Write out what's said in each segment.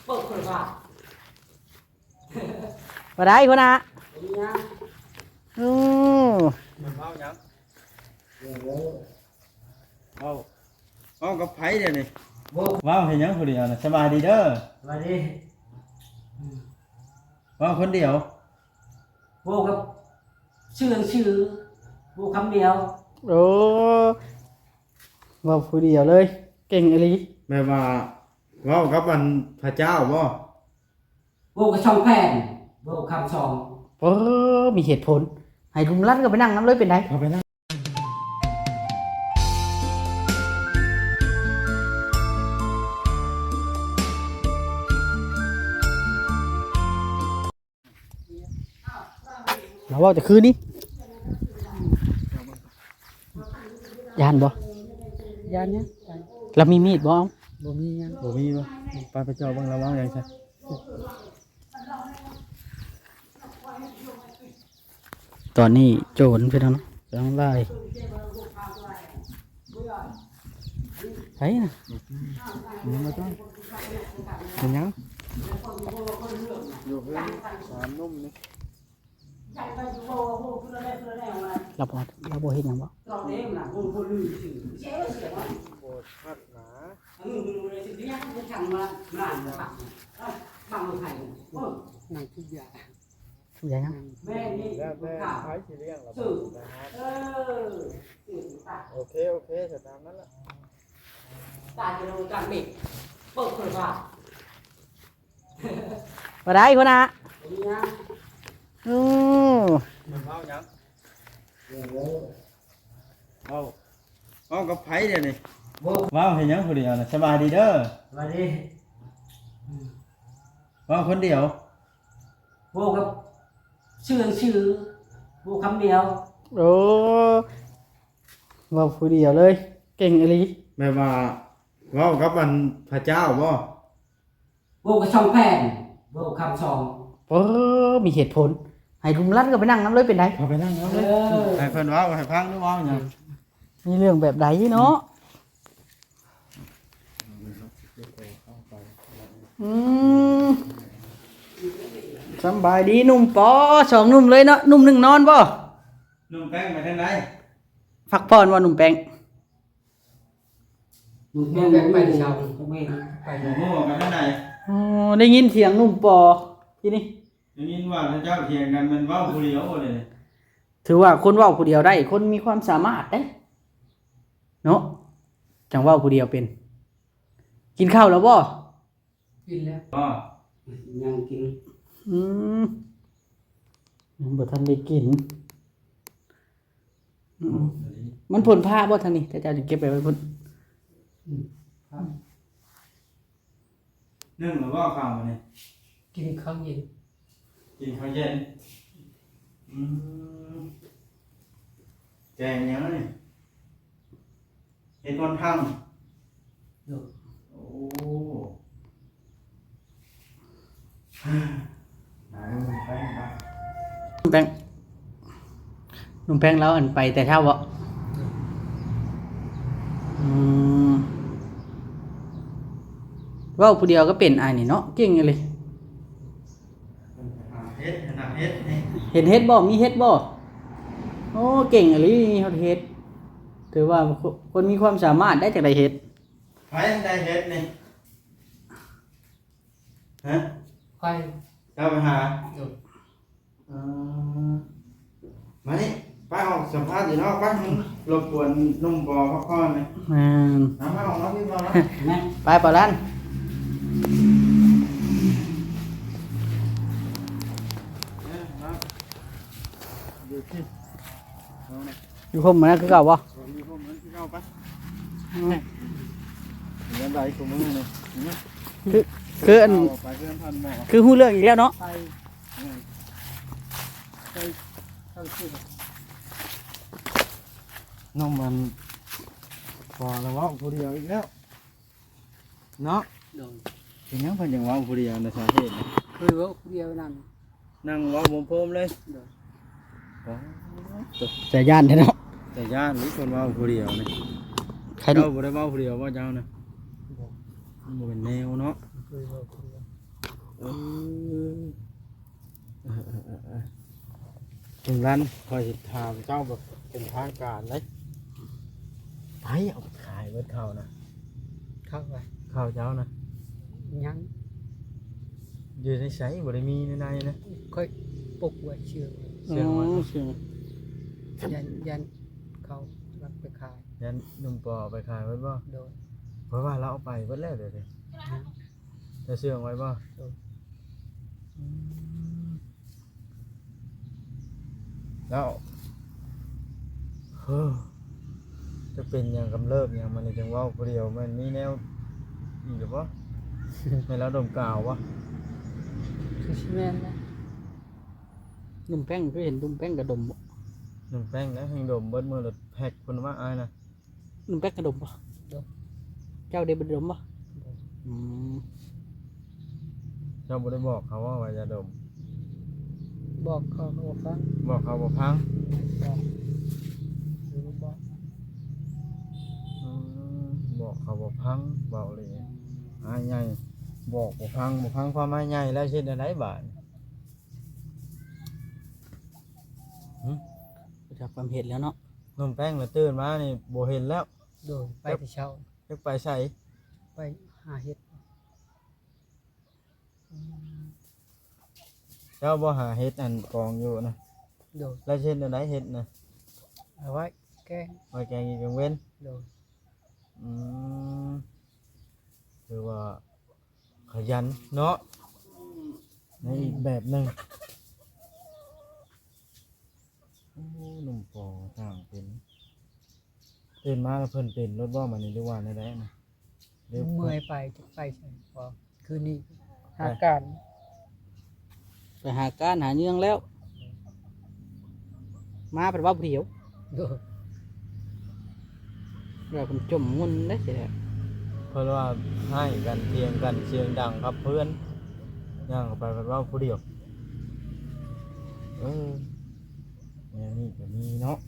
ເປີດໂທລະພາບ ບໍ່ໄດ້ ຫົວໜ້າ ເປັນຫຍັງ? ໂອ້ ມັນເວົ້າຫຍັງ? ເວົ້າ ເວົ້າກັບໃຜດຽວນີ້? ເວົ້າ ເວົ້າເຮັດຫຍັງຜູ້ດຽວນະ? ສະບາຍດີເດີ ສະບາຍດີ. ເວົ້າຄົນດຽວ? ເວົ້າກັບຊື່ໜັງສື ເວົ້າຄຳດຽວ. ໂອ້ ເວົ້າຜູ້ດຽວເລີຍ ເກັ່ງອີ່ຫຼີ. ແບບວ່າເວົ້າກັບອັນພະເຈົ້າບໍ? ເວົ້າກັບຊ່ອງແຜ່ນ ເວົ້າຄຳສອງ. ເອີ ມີເຫດຜົນ. ໃຫ້ລຸງລັດກໍໄປນັ່ງນຳເລີຍ ເປັນໃດ? ເຂົ້າໄປນັ່ງ. ລາວເວົ້າແຕ່ຄືນນີ້ ຢ້ານບໍ່? ຢ້ານຫຍັງ? ລາວມີມີດບໍ່? ບໍ່ມີຫຍັງ. ບໍ່ມີບໍ່? ໄປ ໄປເຈາະເບິ່ງລາວເວົ້າຫຍັງຊະ. ຕອນນີ້ໂຈນພີ່ນ້ອງ ກຳລັງໄລ່ ໃຜນະ? ຍັງບໍ່ຕ້ອງ ເປັນຫຍັງ? ຢູ່ເຮືອນສາມໜຸ່ມນີ້ ລາວບໍ່ ລາວບໍ່ເຮັດຫຍັງບໍ່? ບໍ່ທັກນາ. ນັ່ງກິນຢາ ຢາຫຍັງ? ແມ່ນນີ້ ແລ້ວແຕ່ໃຜຊິລ້ຽງລະ ເອີ ໂອເຄ ໂອເຄ ສະຕາມນັ້ນລະ ຕາຈະລົງກັນເມກ ເປີດໂທລະພາບ ບໍ່ໄດ້ ຫົວໜ້າ ໂອ້ ມັນເວົ້າຫຍັງ? ເວົ້າ ເວົ້າກັບໃຜດຽວນີ້? ເວົ້າ ເວົ້າເຮັດຫຍັງຜູ້ດຽວນະ? ສະບາຍດີເດີ ສະບາຍດີ. ເວົ້າຄົນດຽວ? ເວົ້າກັບຊື່ໜັງສື ເວົ້າຄຳດຽວ. ໂອ້ ເວົ້າຜູ້ດຽວເລີຍ ເກັ່ງອີ່ຫຼີ. ແບບວ່າເວົ້າກັບອັນພະເຈົ້າບໍ? ເວົ້າກັບຊ່ອງແຜ່ນ ເວົ້າຄຳສອງ. ເອີ ມີເຫດຜົນ. ໃຫ້ລຸງລັດກໍໄປນັ່ງນຳເລີຍ ເປັນໃດ? ເຂົ້າໄປນັ່ງນຳເລີຍ ເອີ ໃຫ້ເພິ່ນເວົ້າ ໃຫ້ຟັງດູເວົ້າຫຍັງ. ມີເລື່ອງແບບໃດເນາະ? ອືມ ສຳບາຍດີໜຸ່ມປໍ ສອງໜຸ່ມເລີຍເນາະ. ໜຸ່ມໜຶ່ງນອນບໍ? ໜຸ່ມແປ້ງໄປທາງໃດ? ພັກຜ່ອນບໍໜຸ່ມແປ້ງ? ໜຸ່ມແປ້ງໄປແຕ່ເຊົ້າ ໄປ ໂອ້ໂຫ ໄປທາງໃດ? ອໍ ໄດ້ຍິນສຽງໜຸ່ມປໍທີ່ນີ້ ໄດ້ຍິນວ່າເຂົາເຈົ້າຖຽງກັນ ແມ່ນເວົ້າຜູ້ດຽວເດ້. ຖືວ່າຄົນເວົ້າຜູ້ດຽວໄດ້ ຄົນມີຄວາມສາມາດເດ້ເນາະ ຈັ່ງເວົ້າຜູ້ດຽວເປັນ. ກິນເຂົ້າແລ້ວບໍ? ກິນແລ້ວ. ອໍ ຍັງກິນ. ອືມ ຍັງບໍ່ທັນໄດ້ກິນ. ອືມ ມັນຝົນຟ້າບໍ່ທາງນີ້? ເຈົ້າ ເຈົ້າຈະເກັບໄປໄວ້ພຸ້ນ. ອືມ ໜຶ່ງແລ້ວບໍ່ເຂົ້າມື້ນີ້? ກິນເຂົ້າເຢັນ. ກິນເຂົ້າເຢັນ. ອືມ ແກງຫຍັງນີ້? ເຮັດກ້ອນທັງ. ໂດຍ. ໂອ້ ໜຸ່ມແປ້ງ ໜຸ່ມແປ້ງລາວ ອັນ ໄປແຕ່ເຊົ້າບໍ? ໂດຍ. ອືມ ເວົ້າຜູ້ດຽວກໍເປັນ ອ້າຍນີ້ເນາະ ເກັ່ງອີ່ຫຼີ. ເຮັດ ເຮັດ ເຮັດ ເຫັນເຫັດບໍ່? ມີເຫັດບໍ່? ໂອ້ ເກັ່ງອີ່ຫຼີ ມີຮອດເຫັດ. ຖືວ່າຄົນມີຄວາມສາມາດໄດ້ ຈັ່ງໄດ້ເຫັດ. ໃຜໄດ້ເຫັດນີ້? ຮະ? ຂ້ອຍ. ເຈົ້າໄປຫາ? ໂດຍ. ເອີ ມານີ້ ໄປ ເຮົາສຳພາດຢູ່ນອກໄປ ມັນລົບກວນໜຸ່ມປໍພັກຜ່ອນ. ແມ່ນ. ເອົາມາ ເອົາມາ ພີ່ມາ ມາ. ໄປ ປາລັນ. ຢູ່ພີ້ ເອົານະ. ຢູ່ຮົ່ມມັນຄືເກົ່າບໍ່? ເອີ ຢູ່ຮົ່ມມັນຄືເກົ່າປະ. ອືມ ເປັນຈັ່ງໃດຊຸມື້ນີ້? ຄື ຄືອັນ ເອົາໄປເພື່ອນທ່ານໝໍ ຄືຮູ້ເລື່ອງອີກແລ້ວເນາະ. ໄປ ອືມ ໄປ ໄປ ໜຸ່ມອັນພໍລະເວົ້າຜູ້ດຽວອີກແລ້ວ. ເນາະ. ໂດຍ. ເປັນຫຍັງເພິ່ນຈັ່ງເວົ້າຜູ້ດຽວນະ ສາເຫດນະ? ເຄີຍເວົ້າຜູ້ດຽວນັ້ນ ນັ່ງເວົ້າໂພມເລີຍ. ໂດຍ. ອໍ ຕະ ຕະຢ້ານແທ້ເນາະ. ຕະຢ້ານນີ້ ຄົນເວົ້າຜູ້ດຽວນີ້. ເຈົ້າບໍ່ໄດ້ເວົ້າຜູ້ດຽວບໍ່ເຈົ້ານະ? ບໍ່. ມັນບໍ່ແມ່ນແນວເນາະ. ເຄີຍ ອືມ ເອີໆໆໆ ລຸງລັນ ຂ້ອຍຊິຖາມເຈົ້າແບບເປັນທາງການເດ້ ໃຜເອົາໄປຂາຍເບິດເຂົ້ານະ? ເຂົ້າໄປ ເຂົ້າເຈົ້ານະ? ຍັງ ຢູ່ໃນໃສ? ບໍ່ໄດ້ມີໃນໃນນະ? ຂ້ອຍປົກໄວ້ ເຊື່ອງໄວ້ ເຊື່ອງໄວ້ ອໍ ເຊື່ອງ ຢ້ານ ຢ້ານເຂົາລັກໄປຂາຍ ຢ້ານໜຸ່ມປໍເອົາໄປຂາຍເບິດບໍ່? ໂດຍ ເພາະວ່າລາວເອົາໄປເບິດແລ້ວດຽວນີ້ ຍັງ ເຈົ້າເຊື່ອງໄວ້ບໍ່? ໂດຍ ອືມ ແລ້ວ ເອີ ຈະເປັນຫຍັງກຳເລີບຫຍັງ ມັນຈັ່ງເວົ້າຜູ້ດຽວ ແມ່ນມີແນວອີກຫຼືບໍ່? ແມ່ນລາວດົມກາວບໍ່? ຄືຊິແມ່ນນະ ໜຸ່ມແປ້ງ ຄືເຫັນໜຸ່ມແປ້ງກະດົມບໍ່? ໜຸ່ມແປ້ງນະ ແຮ່ງດົມເບິດມື້ລະແພັກພຸ້ນວ່າອ້າຍນະ. ໜຸ່ມແປ້ງກະດົມບໍ່? ດົມ ເຈົ້າເດບໍ່ໄດ້ດົມບໍ່? ບໍ່ ອືມ ເຈົ້າບໍ່ໄດ້ບອກເຂົາວ່າ ວ່າຢ່າດົມ? ບອກເຂົາ ເຂົາບໍ່ຟັງ ບອກເຂົາບໍ່ຟັງ ບອກ ຫຼືບໍ່ບອກ ອືມ ບອກເຂົາບໍ່ຟັງ ເວົ້າເລີຍ ອ້າຍໃຫຍ່ບອກບໍ່ຟັງ ບໍ່ຟັງຄວາມອ້າຍໃຫຍ່ແລ້ວ ຊິເຮັດແນວໃດບາດນີ້? ຫຶ ບໍ່ຈັກຄວາມເຮັດແລ້ວເນາະ ໜຸ່ມແປ້ງລະຕື່ນມານີ້ບໍ່ເຫັນແລ້ວ ໂດຍ ໄປແຕ່ເຊົ້າ ຈັກໄປໃສ? ໄປຫາເຫັດ ອືມ ເຈົ້າບໍ່ຫາເຫັດອັນກອງຢູ່ນະ? ໂດຍ ແລ້ວຊິເຮັດແນວໃດເຫັດນະ? ເອົາໄວ້ແກງ ໄວ້ແກງກິນກາງເວັນ ໂດຍ ອືມ ຖືວ່າຂະຫຍັນເນາະ ໃນອີກແບບໜຶ່ງ ໂອ້ ໜຸ່ມປໍຊ່າງເປັນ ຕື່ນມາແລ້ວເພິ່ນເປັນໂລດບໍ່ ບາດນີ້ ຫຼືວ່າແນວໃດນະ? ຫຼື ເມື່ອຍໄປ ຈະໄປໃສ ພໍຄືນນີ້ ໄປ ຫາການ ໄປຫາການຫາເຫຍື່ອງແລ້ວ ມາພັດເວົ້າຜູ້ດຽວ ໂດຍ ແລ້ວເພິ່ນຈົມງຸ່ນໄດ້ຊິແຫຼະ ເພິ່ນວ່າຮ້າຍກັນ ຖຽງກັນ ສຽງດັງຂັບເພື່ອນ ຍ່າງເຂົ້າໄປພັດເວົ້າຜູ້ດຽວ ເອີ ແນວນີ້ກະມີເນາະ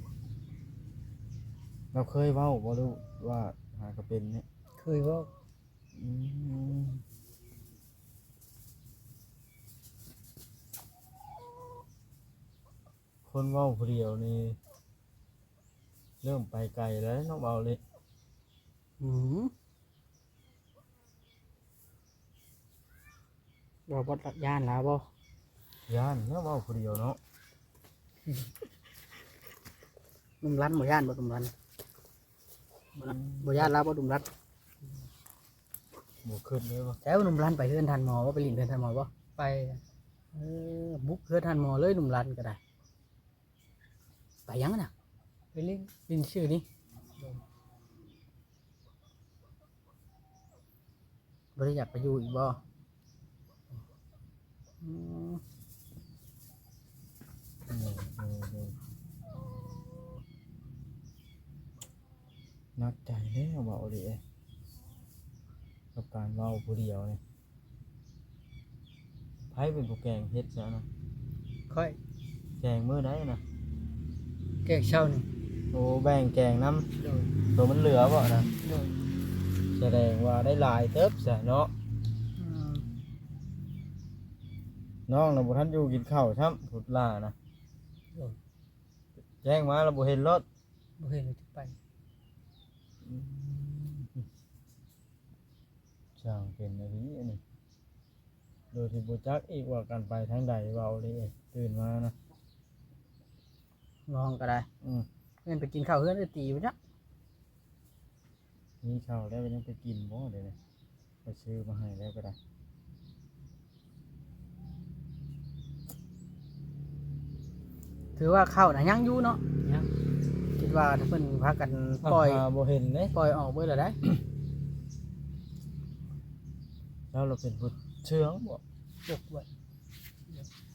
ລາວເຄີຍເວົ້າບໍ່ ຫຼືວ່າຫາກະເປັນນີ້? ເຄີຍເວົ້າ ອືມ ຄົນເວົ້າຜູ້ດຽວນີ້ເລີ່ມໄປໄກແລ້ວເນາະ ເວົ້າເລີຍ ອືມ ເວົ້າບໍ່ຢ້ານລາວບໍ່? ຢ້ານແລ້ວ ເວົ້າຜູ້ດຽວເນາະ ໜຸ່ມລັນບໍ່ຢ້ານບໍ່? ໜຸ່ມລັນ ບໍ່ ອືມ ບໍ່ຢ້ານລາວບໍ່? ໜຸ່ມລັນ ບໍ່ຄິດເລີຍວ່າ ແຕ່ໜຸ່ມລັນໄປເຮືອນທ່ານໝໍບໍ່? ໄປຫຼິ້ນເຮືອນທ່ານໝໍບໍ່? ໄປ ເອີ ບຸກເຮືອນທ່ານໝໍເລີຍ ໜຸ່ມລັນກະໄດ້ ໄປຫຍັງນະ? ໄປຫຼິ້ນ ຫຼິ້ນຊື່ນີ້ ບໍ່ໄດ້ຢາກໄປຢູ່ອີກບໍ່? ອືມ ໜັກໃຈແລ້ວ ເວົ້າອີ່ຫຼີເອີຍ ກັບການເວົ້າຜູ້ດຽວນີ້. ໃຜເປັນຜູ້ແກງເຫັດຊະນະ? ຂ້ອຍ ແກງມື້ໃດນະ? ແກງເຊົ້ານີ້ ໂອ້ ແບ່ງແກງນຳ ໂດຍ ໂຕມັນເຫຼືອບໍ່ນະ? ໂດຍ ສະແດງວ່າໄດ້ຫຼາຍເຕີບຊະເນາະ ອືມ ນ້ອງນະບໍ່ທັນຢູ່ກິນເຂົ້າຊ້ຳ ພຸດຫຼ້ານະ ໂດຍ ແຈ້ງມາລະບໍ່ເຫັນໂລດ ບໍ່ເຫັນລະຈະໄປ ອືມ. ຊ່າງເປັນອີ່ຫຼີອັນນີ້ ໂດຍທີ່ບໍ່ຈັກອີກວ່າກັນໄປທາງໃດ ເວົ້າເລີຍ ຕື່ນມານະ ນ້ອງກໍໄດ້ ອືມ ແມ່ນໄປກິນເຂົ້າເຮືອນເອື້ອຍຕີບໍ່ຈັກ ມີເຂົ້າແລ້ວກໍຍັງໄປກິນບໍ່ ດຽວນີ້ ໄປຊື້ມາໃຫ້ແລ້ວກໍໄດ້. ຖືວ່າເຂົ້ານະຍັງຢູ່ເນາະ ຍັງ ຄິດວ່າຖ້າເພິ່ນພາກັນປ່ອຍ ຫາບໍ່ເຫັນເດ້ ປ່ອຍອອກເບິດແລ້ວໄດ໋ ແລ້ວລາວເປັນຜູ້ເຊື່ອງບໍ່? ຈົກໄວ້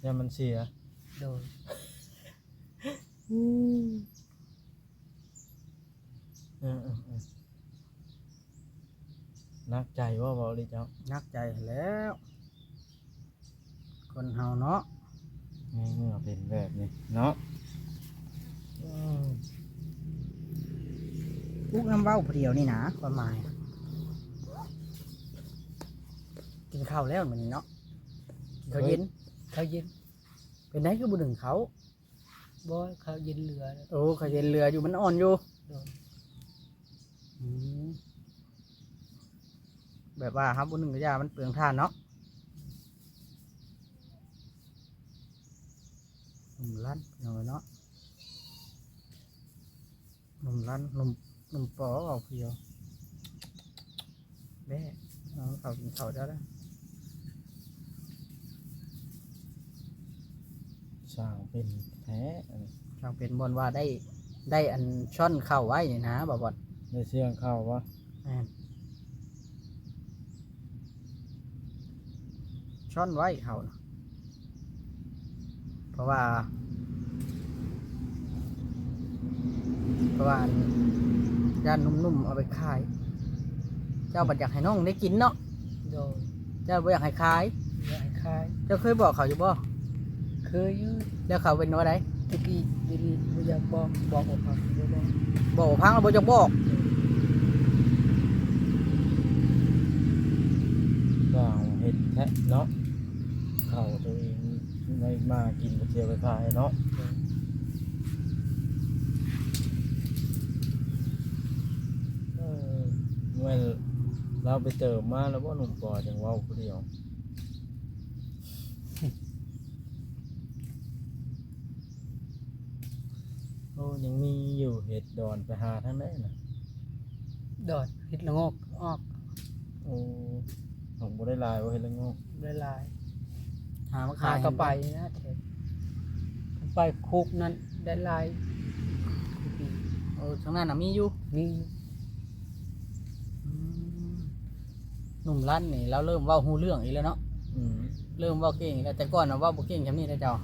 ຢ້ານມັນເສຍ ໂດຍ ອືມ. ເອີໆໆ ໜັກໃຈບໍ່ ເວົ້າເລີຍເຈົ້າ? ໜັກໃຈຫັ້ນແຫຼ້ວ ຄົນເຮົາເນາະ ໃນເມື່ອເປັນແບບນີ້ເນາະ ອືມ ອຸກນຳເວົ້າຜູ້ດຽວນີ້ນະ ຄວາມໝາຍ. ກິນເຂົ້າແລ້ວມື້ນີ້ເນາະ ກິນເຂົ້າເຢັນ. ເຂົ້າເຢັນ. ເປັນໃດຄືບໍ່ໜຶ້ງເຂົ້າ? ບໍ່ ເຂົ້າເຢັນເຫຼືອ. ໂອ້ ເຂົ້າເຢັນເຫຼືອຢູ່ ມັນອ່ອນຢູ່. ໂດຍ. ອືມ ແບບວ່າເຮົາບໍ່ໜຶ້ງກະຢ່າ ມັນເປືອງຖ່ານເນາະ. ໜຸ່ມລັນ ພີ່ນ້ອງເອີຍເນາະ. ໜຸ່ມລັນ ໜຸ່ມ ໜຸ່ມປໍເວົ້າຜູ້ດຽວ. ແບ້ ເອົາເຂົ້າກິນເຂົ້າເຈົ້າເດີ້. ຊ່າງເປັນແທ້ອັນນີ້. ຊ່າງເປັນບ່ອນວ່າໄດ້ ໄດ້ອັນຊ້ອນເຂົ້າໄວ້ນີ້ນະ ບ່າວບອນ. ໄດ້ເຊື່ອງເຂົ້າບໍ່? ແມ່ນ. ຊ້ອນໄວ້ເຂົ້ານະ ເພາະວ່າ ເພາະວ່າ ຢ້ານໜຸ່ມໆເອົາໄປຂາຍ. ເຈົ້າບັດຢາກໃຫ້ນ້ອງໄດ້ກິນເນາະ. ໂດຍ. ເຈົ້າບໍ່ຢາກໃຫ້ຂາຍ? ບໍ່ຢາກໃຫ້ຂາຍ. ເຈົ້າເຄີຍບອກເຂົາຢູ່ບໍ່? ເຄີຍຢູ່. ແລ້ວເຂົາເປັນແນວໃດ? ຕະກີ້ດຽວນີ້ບໍ່ຢາກບອກ ບອກບໍ່ຟັງ ບໍ່ບອກ ບອກບໍ່ຟັງແລ້ວບໍ່ຢາກບອກ. ໂດຍ. ວ່າເຮັດແທ້ເນາະ ເຂົ້າໂຕເອງໄວ້ມາກິນ ບໍ່ເຊື່ອໄປຂາຍເນາະ. ໂດຍ. ເອີ ແມ່ນລາວໄປເຕີມມາແລ້ວບໍ່ ໜຸ່ມປໍ ຈັ່ງເວົ້າຜູ້ດຽວ? ໂອ້ ຍັງມີຢູ່ເຫັດດອນ ໄປຫາທາງໃດນະ? ດອນເຫັດລະໂງກອອກ. ໂອ້ ບໍ່ໄດ້ຫຼາຍບໍ່ເຫັດລະໂງກ? ບໍ່ໄດ້ຫຼາຍ. ຫາມາຂາຍ ຫາກະໄປນະ ໄປຄຸກນັ້ນໄດ້ຫຼາຍ. ໂອ້ ທາງນັ້ນນະມີຢູ່? ມີ. ອືມ ໜຸ່ມລັນນີ້ລາວເລີ່ມເວົ້າຮູ້ເລື່ອງອີກແລ້ວເນາະ. ອືມ ເລີ່ມເວົ້າເກັ່ງອີກແລ້ວ ແຕ່ກ່ອນນະເວົ້າບໍ່ເກັ່ງສ່ຳນີ້ເດ້ເຈົ້າ.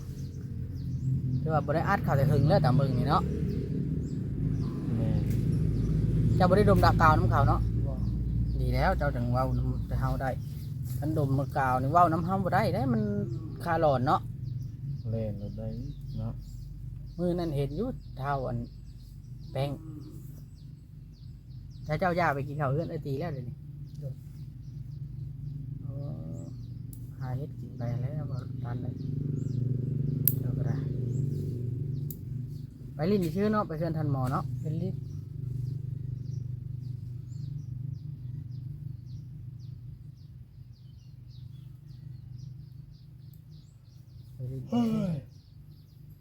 ແຕ່ວ່າບໍ່ໄດ້ອັດເຂົ້າແຕ່ເຖິງແລ້ວ ຕາມເບິ່ງນີ້ເນາະ. ແມ່ນ. ເຈົ້າບໍ່ໄດ້ດົມດາກາວນຳເຂົາເນາະ? ບໍ່. ດີແລ້ວ ເຈົ້າຈັ່ງເວົ້ານຳແຕ່ເຮົາໄດ້. ຄັນດົມມາກາວນີ້ເວົ້ານຳເຮົາບໍ່ໄດ້ເດ້ ມັນຄາຫຼອນເນາະ. ແລ່ນໂລດໄດ້ເນາະ. ມື້ນັ້ນເຫັນຢູ່ທ້າວອັນແປ້ງ ຖ້າເຈົ້າຢາກໄປກິນເຂົ້າເຮືອນເອື້ອຍຕີແລ້ວດຽວນີ້. ໂດຍ. ໂອ້ ຫາເຮັດກິນໄປແລ້ວບໍ່ທັນໄດ້ ເຈົ້າກໍໄດ້. ໄປຫຼິ້ນຊື່ເນາະ ໄປເຮືອນທ່ານໝໍເນາະ. ໄປຫຼິ້ນ. ໄປຫຼິ້ນ. ເຮີ້ຍ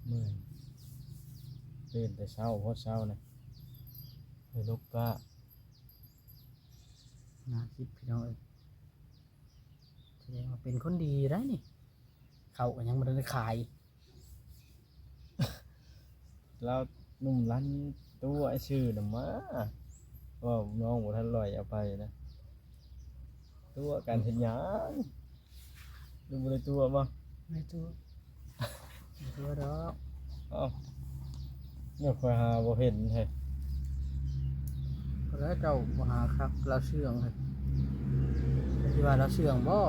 ເມື່ອຍ ຕື່ນແຕ່ເຊົ້າ ຮອດເຊົ້ານະ. ເຮີຍ ລູກກະ ໜ້າຄິດພີ່ນ້ອງເອີຍ ສະແດງວ່າເປັນຄົນດີໄດ໋ນີ້. ເຂົ້າກໍຍັງບໍ່ທັນໄດ້ຂາຍ ລາວໜຸ່ມລັນຕົວະຊື່ນຳມາ ເວົ້ານ້ອງບໍ່ທັນລອຍເອົາໄປນະ. ຕົວະກັນເຮັດຫຍັງ? ຫຼືບໍ່ໄດ້ຕົວະບໍ່? ບໍ່ໄດ້ຕົວະ ບໍ່ຕົວະດອກ. ອ້າວ ແນວຂ້ອຍຫາບໍ່ເຫັນເຮີ້ຍ. ກໍແລ້ວເຈົ້າບໍ່ຫາຄັກ ລາວເຊື່ອງເຮີ້ຍ ເຈົ້າຊິວ່າລາວເຊື່ອງບໍ່?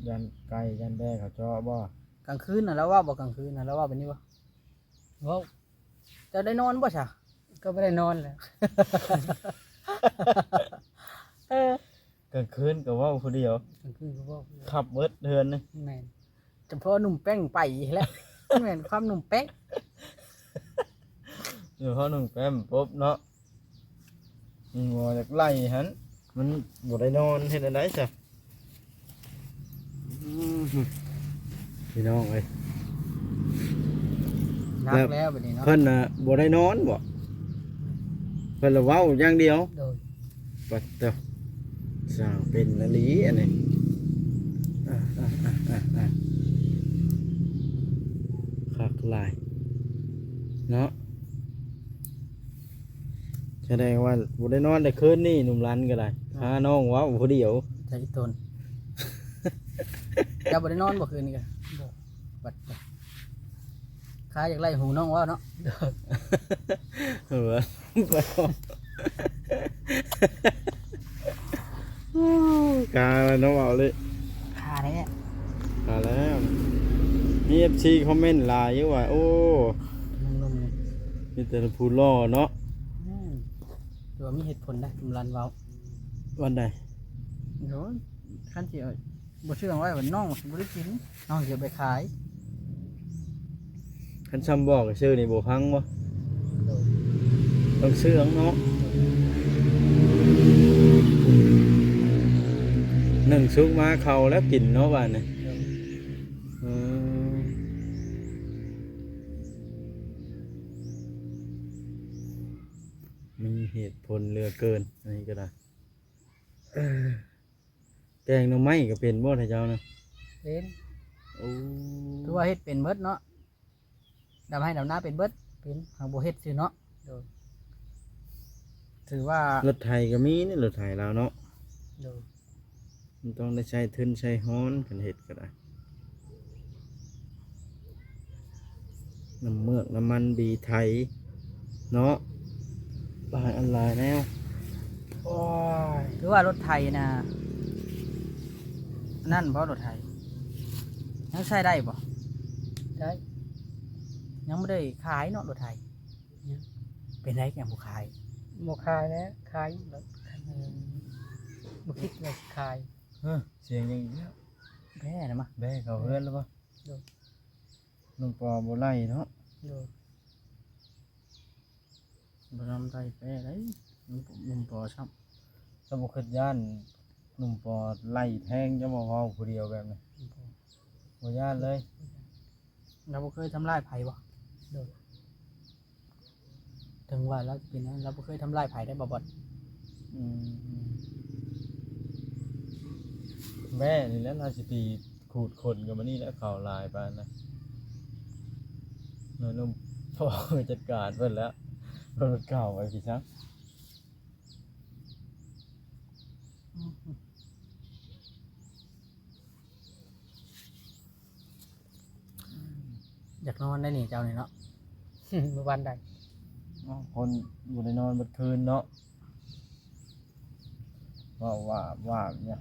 ຢ້ານໄກ່ຢ້ານແດ້ເຂົາເຈາະບໍ່? ກາງຄືນນະລາວເວົ້າບໍ່? ກາງຄືນນະລາວເວົ້າແບບນີ້ບໍ່? ເວົ້າ. ເຈົ້າໄດ້ນອນບໍ່ຊະ? ກໍບໍ່ໄດ້ນອນແຫຼະ. ເອີ ກາງຄືນກໍເວົ້າຜູ້ດຽວ ກາງຄືນກໍເວົ້າຜູ້ດຽວ ຂັບເບິດເຮືອນນີ້. ແມ່ນ ສະເພາະໜຸ່ມແປ້ງໄປແຫຼະ ແມ່ນຄວາມໜຸ່ມແປ້ງ ສະເພາະໜຸ່ມແປ້ງປົບເນາະ. ໝໍຢາກໄລ່ຫັ້ນ ມັນບໍ່ໄດ້ນອນ ເຮັດແນວໃດຊະ? ອືມ ພີ່ນ້ອງເອີຍ ໜັກແລ້ວບັດນີ້ເນາະ. ເພິ່ນນະບໍ່ໄດ້ນອນບໍ? ເພິ່ນລະເວົ້າຢ່າງດຽວ. ໂດຍ. ປັດໂຕ ຊ່າງເປັນອີ່ຫຼີອັນນີ້ ຄັກຫຼາຍເນາະ. ສະແດງວ່າບໍ່ໄດ້ນອນແຕ່ຄືນນີ້ ໜຸ່ມລັນກໍໄດ້ ຫານ້ອງເວົ້າຜູ້ດຽວ. ໃຈຕົນ ເຈົ້າບໍ່ໄດ້ນອນບໍ່ຄືນນີ້ກະ? ບໍ່. ບັດ ຂ້າຢາກໄລ່ຫູນ້ອງເວົ້າເນາະ. ເອີ ກາແລ້ວເນາະ ເວົ້າເລີຍ ກາແລ້ວ ກາແລ້ວ. ມີເອັຟຊີຄອມເມັນຫຼາຍຢູ່ວ່າ ໂອ້ ໜຸ່ມໆນີ້ ມີແຕ່ຜູ້ຫຼໍ່ເນາະ. ອືມ ຖືວ່າມີເຫດຜົນໄດ໋ ໜຸ່ມລັນເວົ້າ. ວັນໃດ? ໂດຍ ຄັນຊິເອົາ ບໍ່ຊື້ເອົາໄວ້ ນ້ອງຊິບໍ່ໄດ້ກິນ ນ້ອງຊິເອົາໄປຂາຍ. ຄັນຊ່ຳບອກໃຫ້ຊື້ນີ້ບໍ່ຟັງບໍ່? ໂດຍ ຕ້ອງຊື້ເອົາເນາະ. ໜຶ້ງສຸກມາເຂົ້າແລ້ວກິນເນາະບາດນີ້. ໂດຍ ເອີ ມີເຫດຜົນເຫຼືອເກີນ ອັນນີ້ກໍໄດ້. ແກງໜໍ່ໄມ້ກໍເປັນບໍ່ ທ່ານເຈົ້ານະ? ເປັນ. ໂອ້ ຖືວ່າເຮັດເປັນເບິດເນາະ ດຳໄຮ່ດຳນາເປັນເບິດ. ເປັນ. ຫາກບໍ່ເຮັດຊື່ເນາະ. ໂດຍ ຖືວ່າ ລົດໄຖກໍມີນີ້ ລົດໄຖລາວເນາະ. ໂດຍ ມັນຕ້ອງໄດ້ໃຊ້ທຶນໃຊ້ຮອນ ຄັນເຮັດກໍໄດ້. ນ້ຳເມືອກນ້ຳມັນບີໄຖເນາະ ຫຼາຍອັນຫຼາຍແນວ. ໂອ້ຍ ຄືວ່າລົດໄຖນະ ອັນນັ້ນບໍ່ ລົດໄຖ ຍັງໃຊ້ໄດ້ບໍ່? ໄດ້. ຍັງບໍ່ໄດ້ຂາຍເນາະ ລົດໄຖ. ຍັງ. ເປັນໄດ ຍັງບໍ່ຂາຍ? ບໍ່ຂາຍແລ້ວ ຂາຍຢູ່ດອກ. ເອີ ບໍ່ຄິດວ່າຊິຂາຍ. ເອີ ສຽງຫຍັງອີກແລ້ວ? ແບ້ນະມະ ແບ້ເຂົ້າເຮືອນແລ້ວບໍ່? ໂດຍ ໜຸ່ມປໍບໍ່ໄລ່ເນາະ. ໂດຍ ບໍ່ນຳໄລ່ແປ້ໄດ ໜຸ່ມ ໜຸ່ມປໍຊ້ຳ. ຖ້າບໍ່ຄິດຢ້ານໜຸ່ມປໍໄລ່ແທງ ຈະມາເວົ້າຜູ້ດຽວແບບນີ້ ບໍ່ ບໍ່ຢ້ານເລີຍ. ລາວບໍ່ເຄີຍທຳລາຍໃຜບໍ່? ໂດຍ ເຖິງວ່າລາວຈະເປັນຫຍັງ ລາວບໍ່ເຄີຍທຳລາຍໃຜໄດ໋ ບໍ່ບອດ. ອືມ ແມ່ນີ້ແຫຼະ ລາວຊິຕີຂູດຂົນກັບມັນນີ້ແຫຼະ ເຂົ້າຫຼາຍປານນະ. ແມ່ນໜຸ່ມພໍ່ຈັດການເພິ່ນແລ້ວ ເພິ່ນເຂົ້າໄປພີ້ຊະ. ອືມ ຢາກນອນໄດ໋ນີ້ເຈົ້ານີ້ເນາະ ມື້ວານໃດ. ເນາະ ຄົນບໍ່ໄດ້ນອນເບິດຄືນເນາະ ເວົ້າວາບວາບຢູ່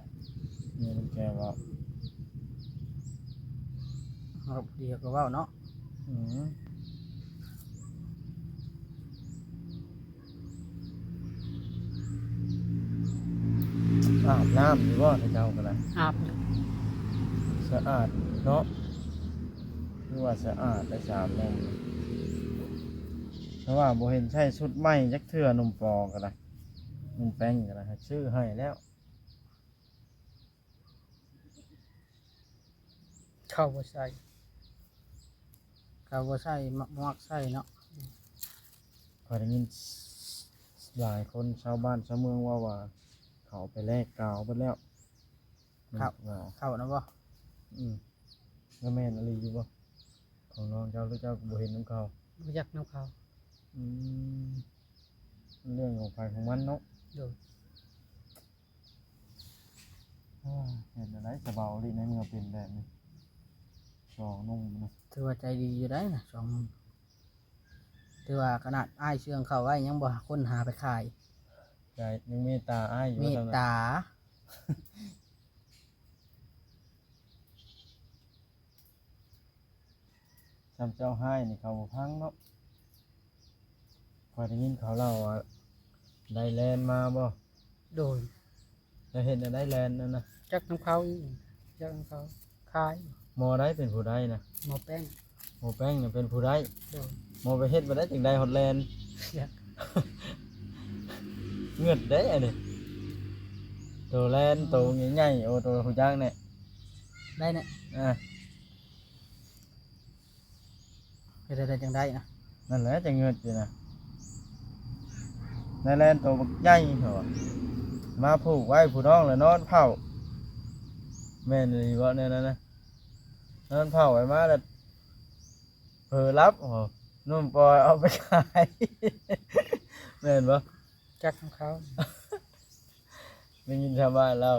ມີຄົນແກ່ເວົ້າ ເຮົາດຽວກໍເວົ້າເນາະ. ອືມ ອາບນ້ຳຢູ່ບໍ່ ເຈົ້າກໍໄດ້? ອາບຢູ່. ສະອາດເນາະ ຄືວ່າສະອາດໄດ້ສາມໜຸ່ມ ແຕ່ວ່າບໍ່ເຫັນໃສ່ຊຸດໃໝ່ຈັກເທື່ອ ໜຸ່ມປໍກໍໄດ້ ໜຸ່ມແປ້ງກໍໄດ້ ຊື້ໃຫ້ແລ້ວ. ເຂົາບໍ່ໃສ່ ເຂົາບໍ່ໃສ່ ມັກ ມັກໃສ່ເນາະ. ຂ້ອຍໄດ້ຍິນຫຼາຍຄົນຊາວບ້ານຊາວເມືອງເວົ້າວ່າ ເຂົາໄປແລກກາວເບິດແລ້ວ. ເຂົາ ເຂົານະບໍ່? ອືມ ແລ້ວແມ່ນອີ່ຫຼີຢູ່ບໍ່ ຂອງນ້ອງເຈົ້າ ຫຼືເຈົ້າກໍບໍ່ເຫັນນຳເຂົາ? ບໍ່ຈັກນຳເຂົາ. ອືມ ເລື່ອງຂອງໃຜຂອງມັນເນາະ. ໂດຍ. ໂອ້ຍ ເຮັດແນວໃດສະເບົາອີ່ຫຼີ ໃນເມື່ອເປັນແບບນີ້ ສອງໜຸ່ມນະ. ຖືວ່າໃຈດີຢູ່ໄດ໋ນະ ສອງໜຸ່ມ ຖືວ່າຂະໜາດອ້າຍເຊື່ອງເຂົ້າໄວ້ ຍັງບໍ່ຄົ້ນຫາໄປຂາຍ. ໃຈ ຍັງເມດຕາອ້າຍຢູ່ ເມດຕາ. ຊ່ຳເຈົ້າຮ້າຍນີ້ເຂົາບໍ່ຟັງເນາະ. ຂ້ອຍໄດ້ຍິນເຂົາເລົ່າວ່າໄດ້ແລນມາບໍ່? ໂດຍ. ແລ້ວເຮັດແນວໃດແລນນັ້ນນະ? ຈັກນຳເຂົາອີກ ຈັກນຳເຂົາຂາຍ. ໝໍໃດເປັນຜູ້ໄດ້ນະ? ໝໍແປ້ງ. ໝໍແປ້ງນະເປັນຜູ້ໄດ້? ໂດຍ. ໝໍໄປເຮັດແບບໃດຈຶ່ງໄດ້ຮອດແລນ? ຈັກ. ເງິດເດ້ອັນນີ້ ໂຕແລນ ອືມ ໂຕໃຫຍ່ໆ ໂອ ໂຕຮູ້ຈັກແນ່ ໄດ້ແນ່ ອ່າ. ເຮັດແນວໃດຈັ່ງໄດ້ນະ? ນັ້ນແຫຼະຈັ່ງເງິດຢູ່ນະ ໄດ້ແລນໂຕບັກໃຫຍ່ ເຂົາວ່າ ມາຜູກໄວ້ຜູ້ນ້ອງລະນອນເຝົ້າ. ແມ່ນອີ່ຫຼີບໍ່ແນວນັ້ນນະ? ນອນເຝົ້າໄວ້ມາລະເຜີຫຼັບ ໜຸ່ມປໍເອົາໄປຂາຍ. ແມ່ນບໍ່? ຈັກນຳເຂົາ ໄດ້ຍິນຊາວບ້ານລາວ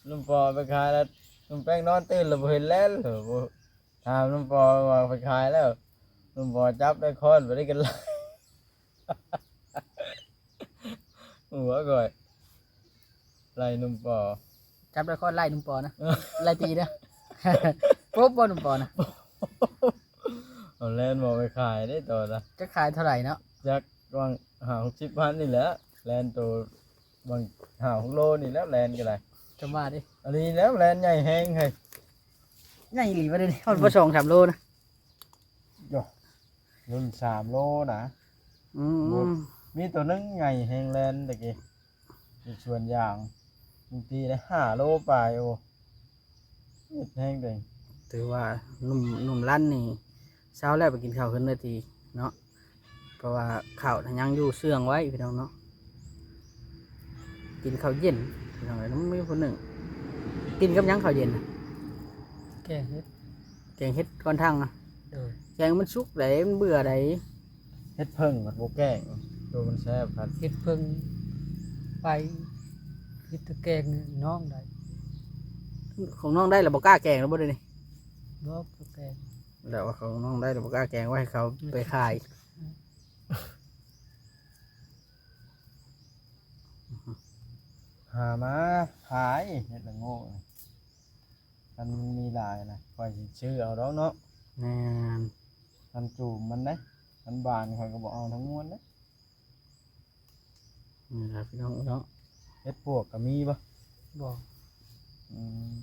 ໜຸ່ມປໍເອົາໄປຂາຍລະ ໜຸ່ມແປ້ງນອນຕື່ນລະບໍ່ເຫັນແລນ ເລີຍບໍ່ ຖາມໜຸ່ມປໍວ່າໄປຂາຍແລ້ວ ໜຸ່ມປໍຈັບໄດ້ຄ້ອນໄປໄດ້ກັນໄລ່ ຫົວຂ້ອຍ ໄລ່ໜຸ່ມປໍ ຈັບໄດ້ຄ້ອນໄລ່ໜຸ່ມປໍນະ ໄລ່ຕີເດີ້ ປົບບໍ່ໜຸ່ມປໍນະ ເອົາແລນບໍ່ໄປຂາຍເດ້ຕອນນະ ຈັກຂາຍເທົ່າໃດເນາະ ຈັກຫວ່າງຫ້າຫົກສິບພັນນີ້ແຫຼະ ແລນໂຕ ບາງຫ້າຫົກໂລນີ້ແຫຼະ ແລນກໍໄດ້ ຈະມາເດ້ ອັນນີ້ແລ້ວແລນໃຫຍ່ແຮງເຮີ້ຍ ໃຫຍ່ອີ່ຫຼີບໍ່ເດ້ນີ້ ຮອດບໍ່ສອງສາມໂລນະ ໂຍ ລຸ້ນສາມໂລນະ ອື ບໍ່ ມີໂຕໜຶ່ງໃຫຍ່ແຮງແລນຕະກີ້ ຢູ່ສວນຢາງ ມັນຕີໄດ້ຫ້າໂລປາຍ ໂອ້ ເຮັດແຮງເດ້ ຖືວ່າໜຸ່ມ ໜຸ່ມລັນນີ້ ເຊົ້າແລ້ວໄປກິນເຂົ້າຂຶ້ນເດີຕິເນາະ ເພາະວ່າເຂົ້ານະຍັງຢູ່ເຊື່ອງໄວ້ພີ່ນ້ອງເນາະ ກິນເຂົ້າເຢັນພີ່ນ້ອງເອີຍ ມັນມີຜູ້ໜຶ່ງ ກິນກັບຫຍັງເຂົ້າເຢັນນະ? ແກງເຫັດ ແກງເຫັດກ່ອນທັງນະ ໂດຍ ແກງມັນສຸກໃດ໋ ມັນເບື່ອໃດ໋ ເຫັດເຜິ້ງມັນບໍ່ແກງ ໂຕມັນແຊບຄັກ ເຫັດເຜິ້ງໄປ ເຮັດແຕ່ແກງນ້ອງໄດ້ ຂອງນ້ອງໄດ້ແລ້ວບໍ່ກ້າແກງແລ້ວບໍ່ດຽວນີ້? ບໍ່ ບໍ່ແກງ ແລ້ວວ່າຂອງນ້ອງໄດ້ແລ້ວບໍ່ກ້າແກງ ໄວ້ໃຫ້ເຂົາໄປຂາຍ ຫາມາຂາຍ ເຫັດລະໂງກ ຄັນມັນມີຫຼາຍນະ ຂ້ອຍຊິຊື້ເອົາດອກເນາະ ແມ່ນ ຄັນຈູມມັນເດ້ ຄັນບານຂ້ອຍກໍບໍ່ເອົາທັງມວນເດ້ ນີ້ລະພີ່ນ້ອງເນາະ ເຫັດປວກກໍມີບໍ່? ບໍ່ ອືມ